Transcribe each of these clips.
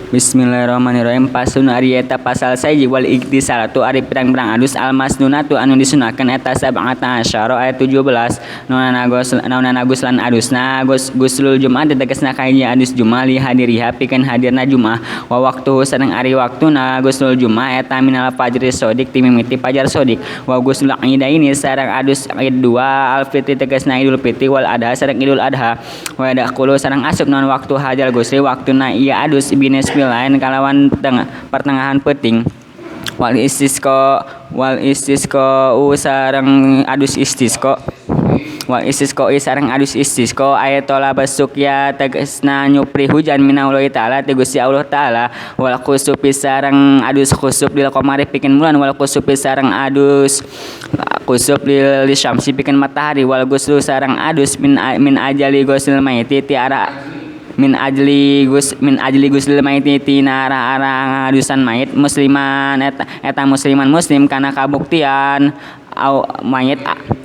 Bismillahirrahmanirrahim. Faslun ari eta pasal 1 wal igtisalatu ari pirang-pirang adus al masnunatu anu disunahkeun eta sab'ata asyara ayat 17 naonana guslan adusna guslul Jumat tegasna kahiji adus Jumat li hadiriha pikeun hadirna Jumat wa waktuhu sareng ari waktuna guslul Jumat eta minal fajri shodiq ti mimiti fajar shodiq wa guslul idaini sareng adus id dua al fitri tegasna Idul Fitri wal adha sareng Idul Adha wa yadkhulu sareng asup naon waktu hajal gusli waktuna ieu adus binisfil lain kalawan pertengahan peuting wal istisqa sareng adus istisqa wal istisqa sareng adus istisqa aya tolaba sukya tegasna nyupri hujan minallahi taala ti Gusti Allah taala wal khusufi sareng adus khusuf lil qamari pikeun bulan wal khusufi sareng adus khusuf lil syamsi pikeun matahari wal ghuslu sareng adus min ajali ghuslil mayiti ti ara min ajli guslil mayiti tina arah-arah ngadusan mayit musliman eta musliman muslim kana kabuktian au mayit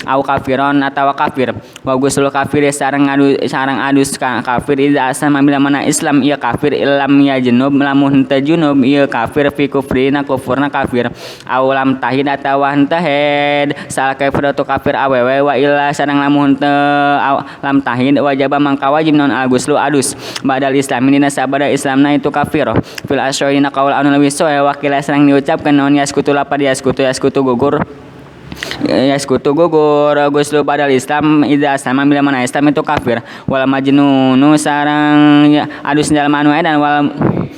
au kafiron atawa kafir wa guslul kafir sareng adus kafir idza aslama bila mana Islam ieu kafir illam yajnub lamun henteu junub ieu kafir fi kufrina kufurna kafir au lam tahid atawa henteu haid salah kafir atau kafir awewe wa illa sareng lamun henteu lam tahid wajaba mangka wajib non al guslu adus badal islami dina sabada islamna itu kafir fil asyarina qaul anu leuwih soe wakila sareng diucapkeun non yaskutu lapad yaskutu yaskutu gugur yaskutu gugur guslu badal Islam idza aslama bila mana Islam itu kafir wal majnunu sareng adus jalma anu edan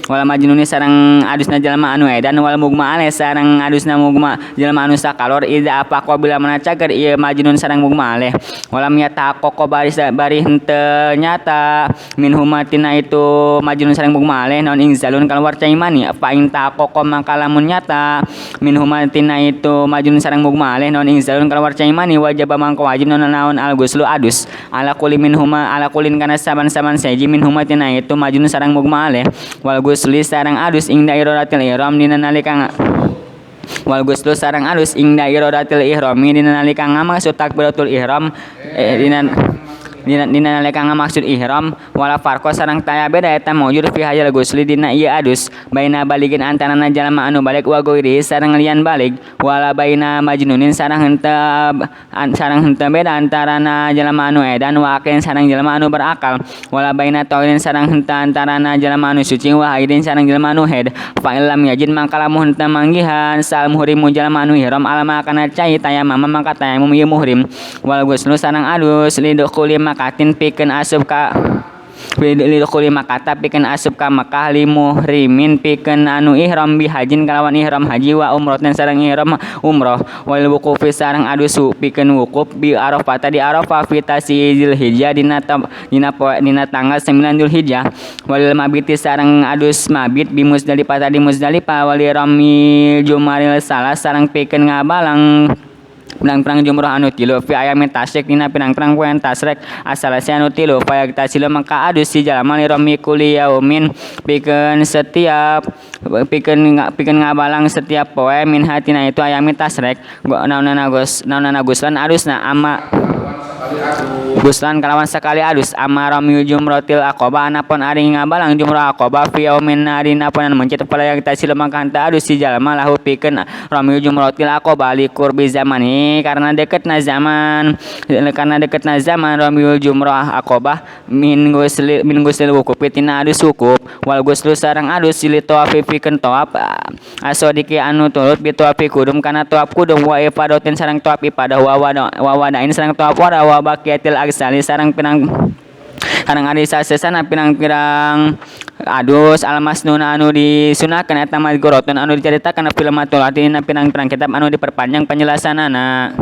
wal majnuni sareng adusna jalma anu edan wal mugma aleh sareng adusna mugma jalma anu sakalor idza afaqa bila mana cager ieu majnun sareng mugma aleh walam yatahaqqaqa bari henteu nyata min humatina itu majnun sareng mugma aleh naon inzalun kaluar cai mani fa in tahaqqaqa maka lamun nyata min humatina itu majnun sareng mugma aleh naon inzalun kaluar cai mani wajib mangka wajib naon naon al guslu adus ala kulli min huma ala kulin kana saban-saban seji min humatina itu majnun sareng mugma aleh wal gusli sareng adus ing dairatatil ihram dina nalika wal guslu sareng adus ing dairatatil ihrami dina nalika ngamaksud takbiratul ihram dina nalika ngamaksud ihram wala farqa sareng taya beda eta maujud fi hajal gusli dina ieu adus baina baligin antarana jalma anu balik wa ghairihi sareng lian balik wala baina majnunin sareng henteu beda antarana jalma anu edan wa aqilin sareng jalma anu berakal wala baina tahirin sareng henteu antarana jalma anu suci wa haidin sareng jalma anu haid fa illam yajid mangka lamun henteu manggihan sal muhrimu jalma anu ihram alama kana cai tayamama mangka tayamum ieu muhrim wal guslu sareng adus lidukhuli makatin pikeun asup ka lidukhuli makata pikeun asup ka Makkah li muhrimin pikeun anu ihram bi hajin kalawan ihram haji wa umratin sareng ihram umrah wal wuqufi sareng adus pikeun wukuf bi Arafah di Arafah fi tasi Dzulhijjah dina tanggal 9 Dzulhijjah wal mabiti sareng adus mabit bi Muzdalifah di Muzdalifah wal rami jumaril salas sareng pikeun ngabalang pirang-pirang jumroh anu tilu fi ayami tasyrik dina pirang-pirang poean tasyrik asalasi anu tilu fayagtasilu mangka adus si jalma li rami kulli yaumin pikeun setiap pikeun ngabalang setiap poe min hatina itu ayami tasyrik naonana guslan adusna ama guslan kalawan sakali adus ama rami jumrotil aqabah anapun ari ngabalang jumroh aqabah fi yaumin dina poean mencit fayagtasilu mangka henteu adus si jalma lahu pikeun rami jumrotil aqabah li qurbi zamani karena deketna zaman ramiul jumroh aqabah min guslil wukuf tina adus wukuf wal guslu sareng adus li tawafi pikeun tawaf asodiki anu turut bi tawafi kudum kana tawaf kudum wa ifadatin sareng tawaf ifadah wa wadain sareng tawaf wada wa baqiyatil agsali sareng pirang karang ari sasesana pirang-pirang adus almasnuna anu disunahkeun eta mazkuratun anu dicaritakeun fil matulati dina pirang-pirang kitab anu diperpanjang penjelasanana.